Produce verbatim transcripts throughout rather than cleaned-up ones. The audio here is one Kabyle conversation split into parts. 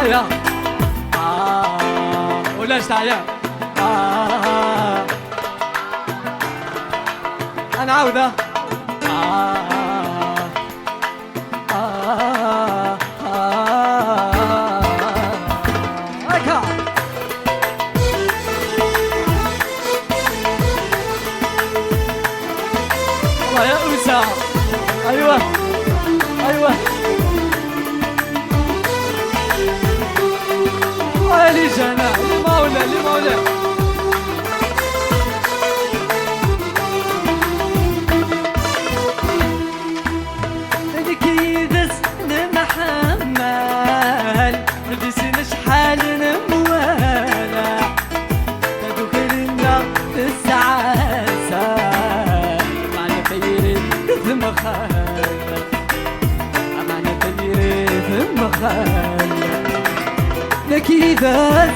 يا. آه، ولاش تعيا. آه. أنا عاودة. آه. آه. آه. هكا. الله يا أوسع. أيوة. أيوة. علي جناح، اللي ما ولا، اللي ما ولا. الكيدس نمحمل، ديسين شحال نموالا. تدوكلنا السعاسة، معنى خير ثم خير. أمان تيري ثم خال. لكي ذات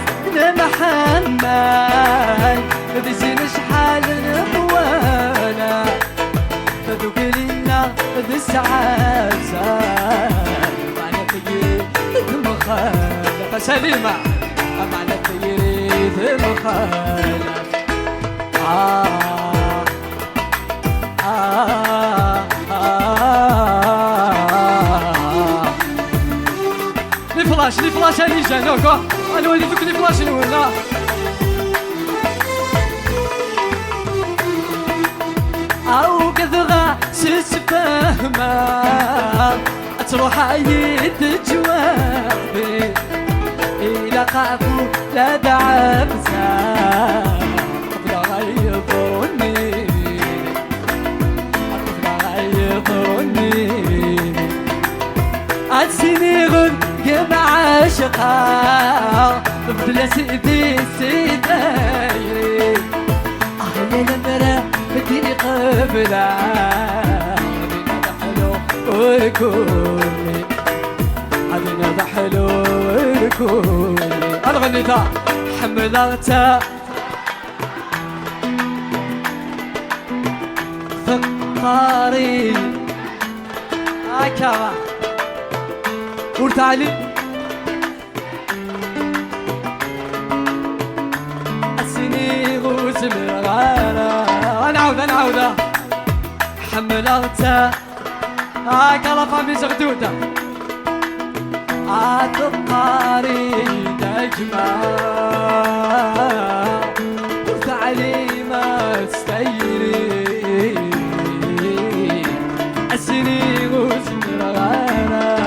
محمد، بزين شحال نبوانا. فدوك لينا بالسعاسة. أمان تيري ثم خال. فسليمة. أمان تيري ثم خال. آه. آه، آه، آه، آه. لي فلاش، لي فلاش، أنا جا، نو، كو. أنا ولي دوك لي فلاش نولى. أو كذغا سسفهما. تروح عيد جوابي إلى قابو لا دعبزة. قبل غيظني، قبل غيظني. أتسيني غد جمع عشقا. بلا سيدي سيدي. أهل المرا بديني قبلة. غادي نضحلو وركولي. غادي نضحلو وركولي. الغنيتا حملغتا فقاري. هكا. ورتعلي. أسيني غوزم الغارة. نعاود، نعاود. حملغتا. هاكا لا فامي زغدودة. عاتقاري دجمة. وتعليمة ستيري. أسيني غوزم الغارة.